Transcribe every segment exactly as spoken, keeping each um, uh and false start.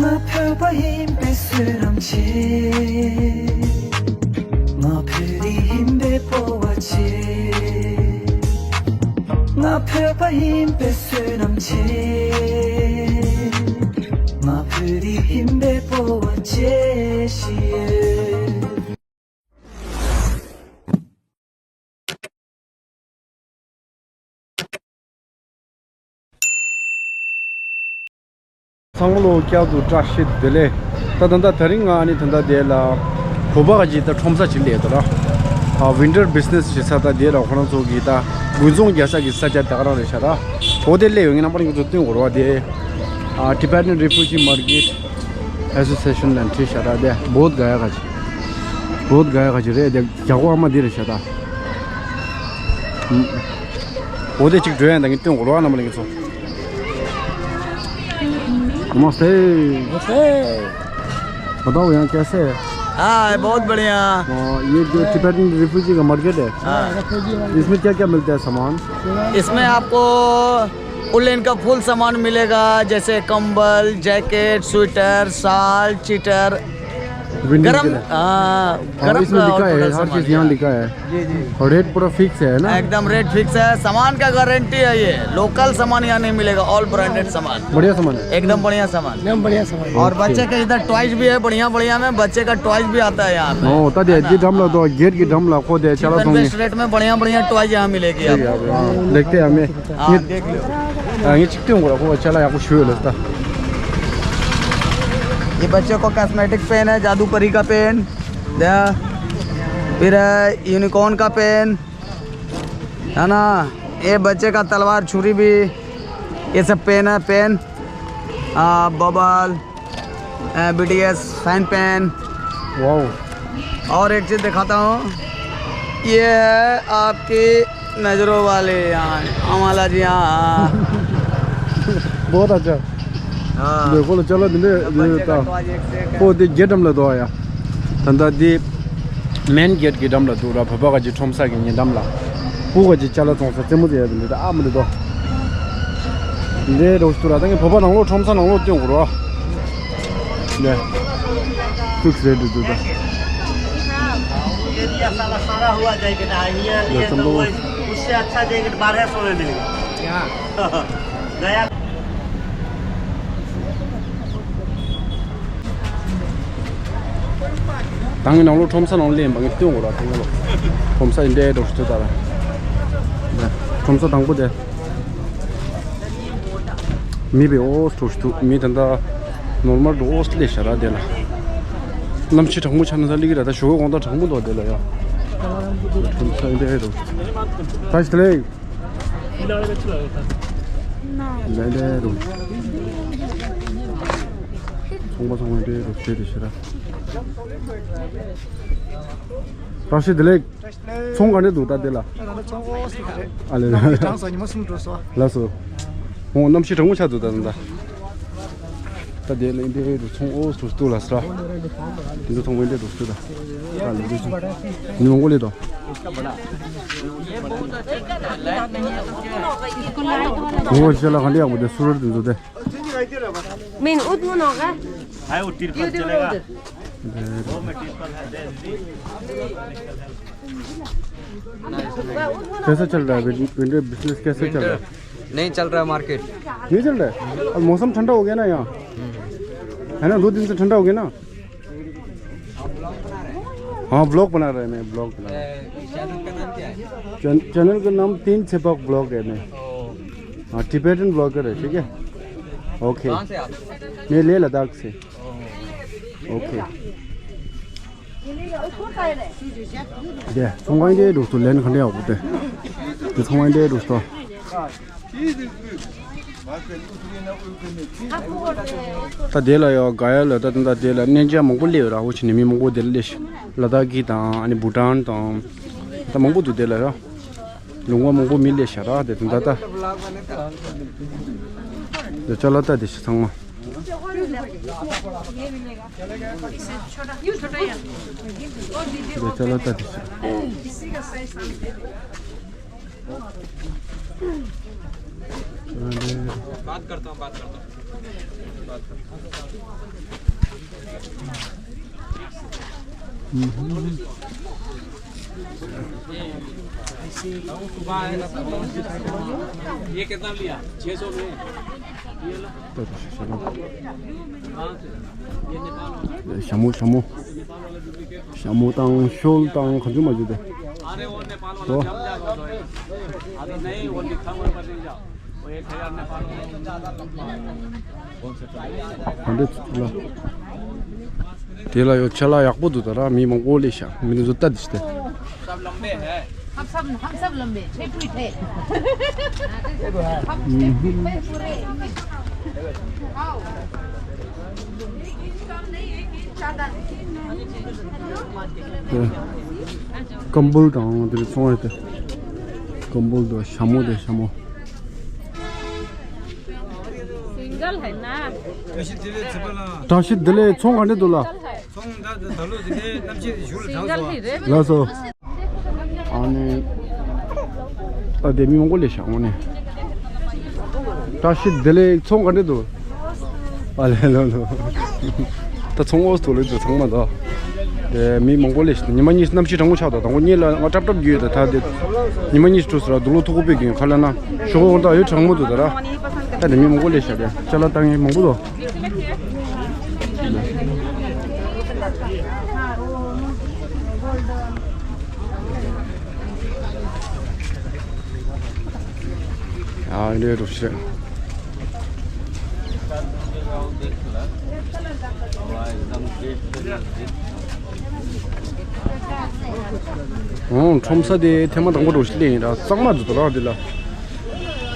ང་བོད་པ་ཡིན་པའི་བསོད་ནམས་ཆེ། ང་བོད་རིགས་ཡིན་པའི་སྤོབས་པ་ཆེ། ང་བོད་པ་ཡིན་པའི་བསོད་ནམས་ཆེ། ང་བོད་རིགས་ཡིན་པའི་སྤོབས་པ་ཆེ་ཞིག་ཡོད། ཚང་མ་ལོ་བསྐྱར་དུ་བཀྲ་ཤིས་བདེ་ལེགས། ད་ད་ད་དེ་རིང་ང་ཨ་ནི་ད་ད་དེ་ལ་བོད་པ་ག་ཅིག་ད་ཁྲོམ་ས་ཅིག་སླེབས་འདུག་ར། ཨ་ཝིན་ཊར་བི་ཛི་ནེ་སི་བྱེད་ས། ད་དེ་ལ་ཁོ་རང་ཚོ་གི་ད་དགུན་ཚོང་རྒྱག་ས་གི་ས་ཆ་ད་ག་རང་རེད་ཤག་ར། འོ་དེ་སླེབས་ཡོང་ངེ་རྣམ་པ་ལྷན་རྒྱས་ཚོ་སྟོན་དགོས་ར། དེ་ཨ་Tibetan Refugee Market Association ལ་འཁྲིད་ཤག་ར། དེ་བོད་ག་ཡ་ག་ཅིག་བོད་ག་ཡ་ག་ཅིག་རེད། དེ་རྒྱ་སྒོ་ཨ་མ་འདི་རེད་ཤག་ད། འོ་དེ་གཅིག་འགྲོ་ཡ་ད་ངས་སྟོན་དགོས་ར། རྣམ་པ་ལྷན་རྒྱས་ཚོ། नमस्ते। नमस्ते। बताओ यहाँ कैसे है? हाँ, बहुत बढ़िया। और ये जो टिबेटन रिफ्यूजी का मार्केट है, हाँ। इसमें क्या क्या मिलता है सामान? इसमें आपको वुलन का फुल सामान मिलेगा, जैसे कंबल, जैकेट, स्वेटर, शाल, चीटर, विंटर गरम, के लिए। हाँ, हाँ, गरम इसमें का लिखा और है, टोटल हर सामान चीज़ यहाँ लिखा है। जी, जी। और रेट पूरा फिक्स है ना? एकदम रेट फिक्स है, सामान का गारंटी है ये। लोकल सामान यहाँ नहीं मिलेगा, ऑल ब्रांडेड सामान। बढ़िया सामान है। एकदम बढ़िया सामान। एकदम बढ़िया सामान। और ओके। बच्चे का इधर टॉयज भी है, बढ़िया बढ़िया में बच्चे का टॉयज भी आता है यहाँ पे। हाँ, होता है। है ना? ये ड्रम ला दो, गेट की ड्रम ला, खुद है, चला चीप एंड बेस्ट रेट में बढ़िया बढ़िया टॉयज यहाँ मिलेगी आपको। हाँ, देखते हैं हमें। हाँ, ये देख लो। हाँ, ये चिकते होंगे, को चला या कुछ हुए लगता। ये बच्चों को कॉस्मेटिक पेन है, जादू परी का पेन, द-, फिर है यूनिकॉर्न का पेन, है ना, ये बच्चे का तलवार छुरी भी, ये सब पेन है, पेन, आ, बबल, आ, बीटीएस फैन पेन। वाओ। और एक चीज़ दिखाता हूँ, ये है आपकी नज़रों वाले यहाँ, हमारा जी, हाँ। बहुत अच्छा। हाँ। देखो, चलो, दिन दे, बच्चे का टॉयज एक से एक है। को दे गेट हम ले दो आया। धंधा दे མེན་གེད་ཀྱི་འགྲམ་ལ་འདུག་ར། བོད་པ་ག་ཅིག་ཁྲོམ་ས་གི་ཉེ་འགྲམ་ལ། སྤུ་ག་ཅིག་ཅ་ལག་བཙོང་ས་རྩེད་མོ་རྩེ་ཡ་དེ་འདྲ་ཨ་མ་འདི་དོ། འདི་རོགས་ཞུ་ར། ད་ངས་བོད་པ་ནང་ལོགས་ཁྲོམ་ས་ནང་ལོགས་སྟོན་དགོས་རོ། ལེ། ཐུགས་རེད་འདུག་འདུག་ད། ये दिया साला सारा हुआ जैकेट, आ, ये, ये तो वो, उससे अच्छा जैकेट बारह सौ में मिलेगा। गया। ད་ངས་ནང་ལོགས་ཁྲོམ་ས་ནང་སླེབས་པ་ངས་སྟོན་དགོས་ར། དེ་ངས་ལོ་ཁྲོམ་ས་ཡིན་འདྲའི་འགྲོ་ཞུ་ད་ར། ཁྲོམ་ས་དང་པོ་དེ། མི་བེ་ཨོ་སྟོ་ཞུ་མི་ད་ད་ནོར་མལ་འགྲོ་ཨོ་སླེབས་ཤ་ར་དེ་ལ། གནམ་གཤིས་གྲང་མོ་ཆགས་ན་ད་སླེབས་ཀྱི་ར། ད་ཞོགས་ཀས་དགོང་དག་གྲང་མོ་འདུག་དེ་ལ་ཡ། ཁྲོམ་ས་ཡིན་འདྲའི་འགྲོ་ཞུ། ད་ཞི་ལེ། ལེ་ལེ་རུ། ཚོང་པ་ཚོང་པ་འདྲེ་རུ་བྱེད་དེ་ཤི་ར། བཀྲ་ཤིས་བདེ་ལེགས། ཚོང་ག་འདྲ་འདུག་ད་དེ་ལ། ཨ་ལེ་ལེ། གྲངས་སུ་ཉི་མ་གསུམ་འགྲོ་སོང་། ལགས་སོ། ཧོ་གནམ་གཤིས་གྲང་མོ་ཆགས་འདུག་ད་ད། ད་དེ་ལ་འདི་རུ་ཚོང་ཨོ་སུ་སྟུ་ལ་སྲ། འདི་ཚོང་པ་འདི་རུ་སུ་ད། ད་ལ་འདི་ཚོང་། ཉི་མ་འགོ་ལེ་དོ། ངོ་ཤེས་ལ་ག་འདི་ཡག་པོ་དེ་སུ་རར་དེ་ཚོ་དེ། मैंने उठ नो होगा। भाई वो तिरपल चलेगा। वो में तिरपल है, दे दीजिए। कैसा चल रहा है विंटर बिजनेस, कैसे चल रहा है? नहीं चल रहा है मार्केट। नहीं चल रहा है? अब मौसम ठंडा हो गया ना यहाँ, है ना, दो दिन से ठंडा हो गया ना। हाँ, ब्लॉग बना रहे हैं, मैं ब्लॉग बना रहा हूँ। चैनल का नाम क्या है? चैन-, चैनल का नाम तीन छेपक ब्लॉग है। मैं हाँ, टिबेटन ब्लॉगर है, ठीक है। ओके। कहाँ से आप? मैं लेह लद्दाख से। ओके। དེ་ཚོང་ཁང་དེ་འདུག་ཏུ་ལེན་ག་འདྲ་ཡག་པོ་དེ། དེ་ཚོང་ཁང་དེ་འདུག་ཏུ། ད་དེ་ལ་ཡོ་ག་ཡ་ལ་ད་ད་དེ་ལ་གནས་མཇལ་མང་པོ་སླེབས་ཡོད་ར། འོ་ཕྱི་ནས་མི་མང་པོ་དེ་ལ་སླེབས་ཤག་ལ་དྭགས་ཀྱི་དང་ཨ་ནི་བྷུ་ཊན་དང་ད་མང་པོ་འདུག་དེ་ལ་ཡོ། ལུང་པ་མང་པོ་མི་སླེབས་ཤག་ར་དེ་ད་ད། དེ་ཅ་ལག་ད་དེ་ཤི་ཚང་མ། དེ་ཅ་ལག་ད་དེ་ཤི། बात करता हूँ, बात करता हूँ। ཞྭ་མོ། ཞྭ་མོ། ཞྭ་མོ་དང་ཤོལ་དང་གང་བྱུང་མ་བྱུང་དེ། ཨོ། ག་འདྲ་ལ། དེ་ལ་ཡོད་ཆ་ལག་ཡག་པོ་འདུག་ད་ར་མི་མང་པོ་སླེབས་ཤག་མི་འདི་ཚོ་ལྟ་དེ་ཤི་དེ། हम सब, हम सब लंबे, छह फीट है। हम छह फीट है पूरे। आओ। कंबल དང་དེ་ཚོང་རེད་དེ། कंबल དང་ཞྭ་མོ་དེ་ཞྭ་མོ། सिंगल है ना? བཀྲ་ཤིས་བདེ་ལེགས་ཚོང་ག་འདྲ་འདུག་ལ། सिंगल है। ཚོང་ད་ད་ལོ་དེ་གནམ་གཤིས་དེ་ཞུ་ལ་सिंगल དྲག་སོང་། ལགས་སོ། ཨ་ནི། ཨ་དེ་མི་མང་པོ་སླེབས་ཤག་འོང་ནས། བཀྲ་ཤིས་བདེ་ལེགས་ཚོང་ག་འདྲ་འདུག་ཨ་ལེ་ལོ་ལོ། ད་ཚོང་འོག་ཏུ་ལོས་འདུག་ཚང་མ་ད། དེ་མི་མང་པོ་སླེབས་ཤག་ཉི་མ་གཉིས་གནམ་གཤིས་གྲང་མོ་ཆགས་འདུག་དང་པོ་གཉིས་ལ་ང་སྲབ་སྲབ་རྒྱུ་ཡོད་ད་ད་དེ། ཉི་མ་གཉིས་འགྲོ་སོང་ར་དུག་ལོག་མཐུག་པོ་དཔེ་གྱོན་ཁ་ལ་ན། ཞོགས་ཀ་འོང་ད་ཡོད་གྲང་མོ་འདུག་ད་ར། ད་དེ་མི་མང་པོ་སླེབས་ཤག་དེ་ཅ་ལག་བཏང་མཁན་མང་པོ་འདུག་ཨ་འདྲེ་རུ་ཤེ། ཨོ་ཁྲོམ་ས་དེ་ཐེངས་མ་དང་པོ་འགྲོ་ཤི་ལེ་ཡིན་ར་གཙང་མ་འདུག་ད་ར་དེ་ལ།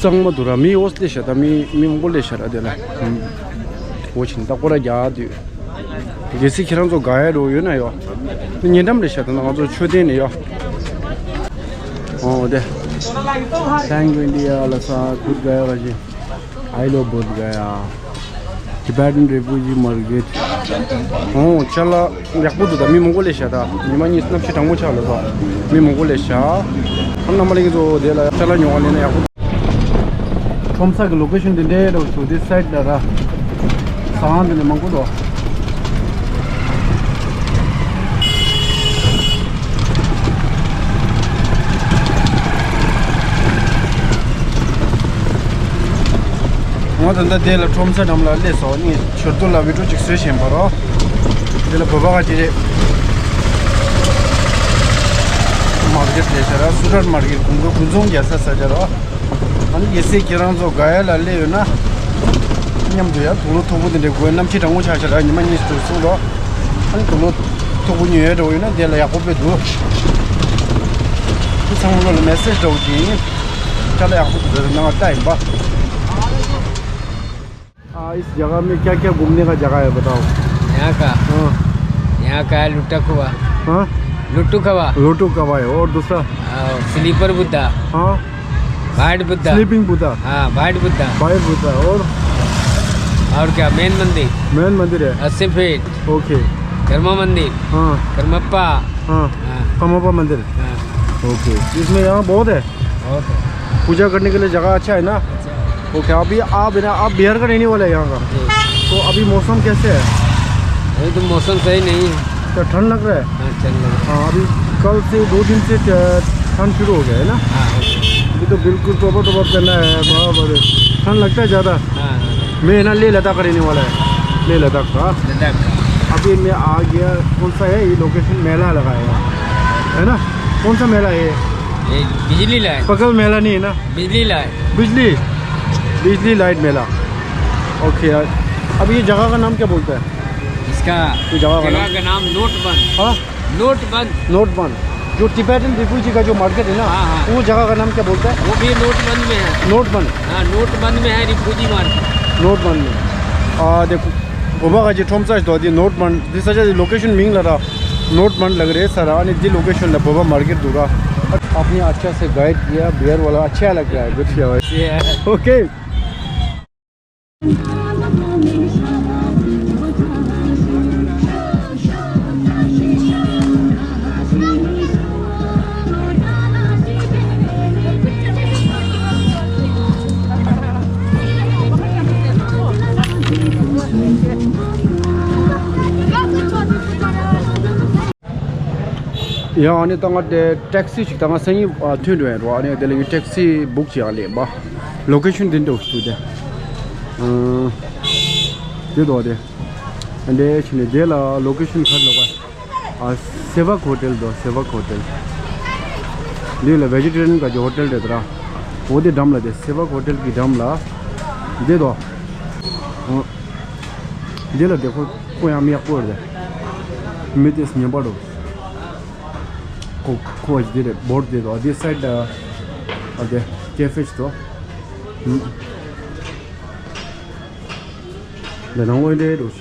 གཙང་མ་འདུག་ར་མི་འོ་སླེ་ཤ་ད་མི་མི་མང་པོ་སླེ་ཤ་ར་དེ་ལ། འོ་ཆིན་ད་ཀོ་ར་རྒྱག་དུས། གལ་སྲིད་ཁྱེད་རང་ཚོ་དགའ་ཡ་རོ་ཡོད་ན་ཡོ། ཉེ་འགྲམ་རེད་ཤག་ད་ང་ཚོ་མཆོད་རྟེན་ནས་ཡོ། ཨོ་དེ། Thank you India ལ་ས་good Gaya བ་ཞིག I love Bodh Gaya Tibetan refugee market. ཨོ་ཅ་ལག་ཡག་པོ་འདུག་ད་མི་མང་པོ་སླེ་ཤག་ད་ཉི་མ་གཉིས་གནམ་གཤིས་གྲང་མོ་ཆགས་ལ་ས་མི་མང་པོ་སླེ་ཤག་ཨ་ནམ་མ་ལེ་གི་ཚོ་དེ་ལ་ཅ་ལག་ཉོ་བ་ལེན་ན་ཡག་པོ། ཁྲོམ་ས་གི་ལོ་ཀེ་ཤོན་འདི་འདྲའི་རོ་ཚོ་འདི་སའིད་ལ་ར། ཟ་ཁང་འདི་ནས་མང་པོ་འདུག་ང་ད་ལྟ་དེ་ལ་ཁྲོམ་ས་འགྲམ་ལ་སླེབས་སོང་ནི་ཞོར་དུ་ལ་བི་ཌིའོ་ཅིག་བཟོས་བཞིན་པ་རོ། དེ་ལ་བོད་པ་ག་ཅི་རེད། མར་ཀེ་ཊི་ལས་བྱ་ར་སུ་ཊར་མར་ཀེ་ཊི་དགུན་ཁ་དགུན་ཚོང་རྒྱག་ས་ས་ཆ་རོ། ཨ་ནི་གལ་སྲིད་ཁྱེད་རང་ཚོ་ག་ཡ་ལ་སླེབས་ཡོད་ན། མཉམ་དུ་ཡ་དུག་ལོག་མཐུག་པོ་དེ་འདྲའི་དགོས་གནམ་གཤིས་གྲང་མོ་ཆགས་ཤག་ར་ཉི་མ་གཉིས་དུ་སོང་རོགས། ཨ་ནི་དུག་ལོག་མཐུག་པོ་ཉོ་ཡ་འགྲོ་ཡོད་ན་དེ་ལ་ཡག་པོ་དཔེ་འདུག་ཁྱེད་ཚང་མ་ལོ་ལ་མེ་སེ་ཇི་འདྲ་བོ་ཅིག་ཡིན། ཅ་ལག་ཡག་པོ་འདུག་ཟེར་ནང་ལ་ལྟ་ཡིན་པ། हाँ, इस जगह में क्या क्या घूमने का जगह है बताओ। यहाँ का? हाँ। यहाँ का है लुट्टा कुआ। हाँ? लुट्टू कवा। लोटू कवा है और दूसरा? आ, स्लीपर बुद्धा। हाँ। बाइट बुद्धा। स्लीपिंग बुद्धा। हाँ, बाइट बुद्धा। बाइट बुद्धा और? और क्या, मेन मंदिर। मेन मंदिर है। अस्सी फीट। ओके। कर्मा मंदिर। हाँ। कर्मप्पा। हाँ। हाँ। कमप्पा मंदिर। हाँ। ओके। इसमें यहाँ बहुत है। बहुत है। पूजा करने के लिए जगह अच्छा है ना? अच्छा है। ओके, अभी आप है ना, आप बिहार का रहने वाला है यहाँ का? जी। तो अभी मौसम कैसे है? अभी तो मौसम सही नहीं है। क्या ठंड लग रहा है? हाँ, ठंड लग रहा है। हाँ, अभी कल से दो दिन से ठ-, ठंड शुरू हो गया है ना? हाँ, हो गया। अभी तो बिल्कुल टोपा टोपा पहना है, बराबर। ठंड लगता है ज़्यादा? हाँ, हाँ। मैं है ना, लेह लद्दाख का रहने वाला है। लेह लद्दाख का। लद्दाख का। अभी मैं आ गया, कौन सा है ये लोकेशन? मेला लगा है यहाँ, है ना? कौन सा मेला है ये? ये बिजली लाइट। पगल मेला नहीं है ना? बिजली लाइट। बिजली, बिजली लाइट मेला। ओके यार, अब ये जगह का नाम क्या बोलता है? इसका ये जगह का जगह नाम? का नाम नोटबंद। हाँ? नोटबंद। नोटबंद, जो टिबेटन रिफ्यूजी का जो मार्केट है ना, हाँ, हाँ। वो जगह का नाम क्या बोलता है? वो भी नोटबंद में है। नोटबंद। हाँ, नोटबंद में है रिफ्यूजी मार्केट। नोटबंद में। आ, देखो, ཁོ་པ་ག་ཅི་ཁྲོམ་ས་ཞིག་འདུག་འདི་ནོར་མན་འདི་ས་ཆ་འདི་ལོ་ཀེ་ཤོན་མིང་ལ་ར་ནོར་མན་ལབ་ཀྱི་རེད་ས་ར། ཨ་ནི་འདི་ལོ་ཀེ་ཤོན་ལ་བོད་པ་མར་ཀེཊ་འདུག་ར། आपने अच्छा से गाइड किया, बिहार वाला अच्छा लग रहा है, गुड किया भाई। ओके। ཡང་ཨ་ནི་ད་ང་དེ་ཊེག་སི་ཞིག་ད་ང་སང་ཉིན་ཨ་ཐོན་འགྲོ་ཡ་རོ། ཨ་ནི་དེ་ལ་ངས་ཊེག་སི་བུག་བྱེད་ཡ་ལས་པ། ལོ་ཀེ་ཤན་འདི་འདྲ་ཞིག་འདུག་དེ། ཨ། དེ་འདུག་དེ། ཨ་འདྲ་བྱས་ནས་དེ་ལ་ལོ་ཀེ་ཤན་ག་རེ་ལབ་པ། ཨ། སེ་ཝག་ཧོ་ཊེལ་འདུག་སེ་ཝག་ཧོ་ཊེལ། འདི་ལ་ཝེ་ཇི་ཊེ་རི་ཡན་ག་གི་ཧོ་ཊེལ་རེད་ད་ར། འོ་དེ་འགྲམ་ལ་དེ་སེ་ཝག་ཧོ་ཊེལ་གི་འགྲམ་ལ། འདི་འདུག་ཨ། འདི་ལ་དེ་ཁོ་ཁོ་ཡང་མི་ཡག་པོ་རེད། མི་དེ་ཉན་པ་འདུག་ཁོ་ཁོ་འདི་རེད། བོར་འདི་འདུག་འདི་སའིཌ་ཨ། འདི་ཀེ་ཧྥེ་ཞིག་འདུག་ཨ། འདི་ནང་ལོགས་འདི་འདུག་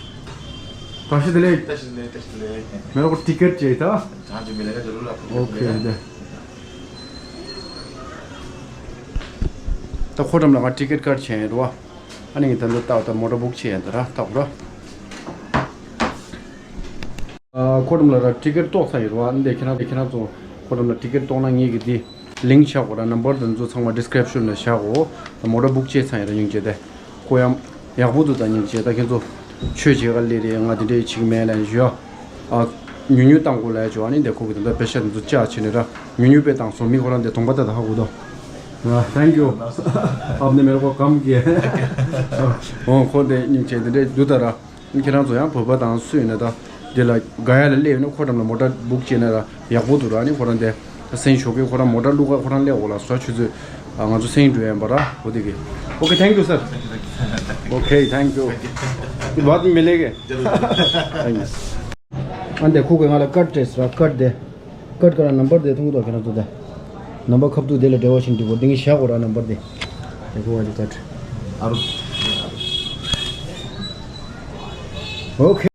བཀྲ་ཤིས་བདེ་ལེགས། བཀྲ་ཤིས་བདེ་ལེགས། བཀྲ་ཤིས་བདེ་ལེགས། མེ་རོ་ཊི་ཀེཊ་བྱས་ད། ཨོ་ཁེ་འདི། ད་ཁོ་འགྲམ་ལ་ང་ཊི་ཀེཊ་ཀར་བྱས་ཡིན་རོ། ཨ་ནི་ངས་ད་འདི་ལྟ་བ་ད་མོ་ཊ་བུག་བྱས་ཡིན་ད་ར་ལྟ་གོ་ར། ཨ། ཁོ་འགྲམ་ལ་ར་ཊི་ཀེཊ་གཏོགས་ཚར་ཡོད་རེད་བ། འདི་ཁྱེད་རང་ཁྱེད་རང་ཚོ་ཁོ་འགྲམ་ལ་ཊི་ཀེཊ་གཏོང་ན་ངེད་ཀྱི་འདི་ལིང་ཀི་བཞག་གོ་ར། ནམ་བར་དེ་ཚོ་ཚང་མ་ཌི་སི་ཀི་རིབ་ཤན་ལ་བཞག་གོ། མོ་ཊ་བུག་བྱས་ཚར་ཡོད་ར། སྙིང་རྗེ་དེ་ཁོ་ཡང་ཡག་པོ་འདུག་ད་སྙིང་རྗེ། ད་ཁྱེད་ཚོ་ཆོས་བྱེད་ག་སླེབས་རེད། ང་དེ་འདྲས་བྱེད་ཀྱི་མེད་ལབ་ཞུ་ཡ། ཨ། ཉུང་ཉུང་བཏང་དགོས་ལབ་ཡ་ཅིག་ཨ་ནི་འདི་ཁོ་གི་ད་ལྟ་པེ་ཤ་དེ་ཚོ་བཅག་བྱས་ནས་ར་ཉུང་ཉུང་པས་བཏང་སོང་། མི་ཁོ་རང་འདི་གདོང་པ་ད་ད་ཧ་གོ་དོ། ཨ། ཐེང་ཀྱུ། ཨ་ནི་མེ་རོ་ཁོ་ཀམ་གི། འོ་ཁོ་འདི་སྙིང་རྗེ་འདི་འདྲས་འདུག་ད་ར། ཁྱེད་རང་ཚོ་ཡང་བོད་པ་དང་སུ་ཡིན་ན་ད་འདི་ལ་དགའ་ཡ་ལ་སླེབས་ཡོད་ན་ཁོ་འགྲམ་ལ་མོ་ཊ་བུག་བྱས་ན་ར་ཡག་པོ་འདུག་ར། ཨ་ནི་ཁོ་རང་འདི་སེང་ཞོགས་ཀས་ཁོ་རང་མོ་ཊ་བླུག་ག་ཁོ་རང་སླེབས་འོ་ལ་སོ་ཆུ་ཚོད་ང་ཚོ་སེང་འགྲོ་ཡན་པ་ར། འོ་དེ་གི། Okay, thank you, sir. Okay, thank you. बाद में मिलेंगे। Thank you. ཨ་འདི་ཁོ་གི་ང་ལ་ཀར་སྤྲད་སོང་ར། ཀར་དེ། ཀར་ག་ར་ནམ་བར་དེ་མཐོང་གི་འདུག་ཁྱེད་རང་ཚོ་དེ། ནམ་བར་ཁ་ཐུག་དེ་ལ་འབྲེལ་བ་བྱེད་འགྲིག་གོ། དེ་ངས་བཞག་གོ་ར་ནམ་བར་དེ། དེ་ཁོ་བ་ཅིག་ཀར། ཨ་རོ། Okay.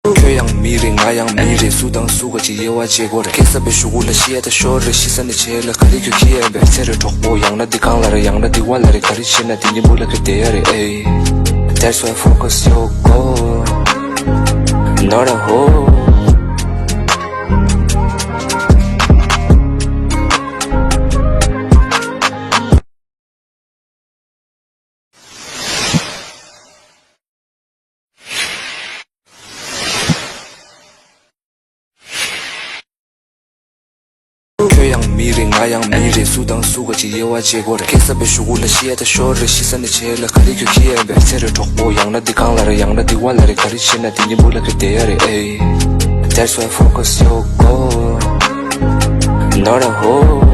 ཁྱོད་ཡང་མི་རེད། ང་ཡང་མི་རེད། སུ་དང་སུ་ག་ཅིག་དབྱེ་བ་འབྱེད་དགོས་རེད། སྐྱེ་ས་པའི་གཞུག་གུ་ལ་ཤི་ཡ་ད་ཤོར་རེད། ཤི་ས་ནས་བྱེད་ལ་ག་རེ་ཁྱོད་ཁྱི་ཡ་བེར་ཚེ་རེད་གྲོགས་པོ། ཡང་ན་འདི་གང་ལ་རེད། ཡང་ན་འདི་བ་ལ་རེད། ག་རེ་བྱེད་ན་འདི་གཉིས་པོ་ལ་ག་བསྡད་ཡ་རེད། ཨེ། That's why focus your goal, not a hole. ཁྱོད་ཡང་མི་རེད། ང་ཡང་མི་རེད། སུ་དང་སུ་ག་ཅིག་དབྱེ་བ་འབྱེད་དགོས་རེད། སྐྱེ་ས་པའི་གཞུག་གུ་ལ་ཤི་ཡ་ད་ཤོར་རེད། ཤི་ས་ནས་བྱེད་ལ་ག་རེ་ཁྱོད་ཁྱི་ཡ་བེར་ཚེ་རེད་གྲོགས་པོ། ཡང་ན་འདི་གང་ལ་རེད། ཡང་ན་འདི་བ་ལ་རེད། ག་རེ་བྱེད་ན་འདི་གཉིས་པོ་ལ་ག་བསྡད་ཡ་རེད། ཨེ། That's why focus your goal, not a hole.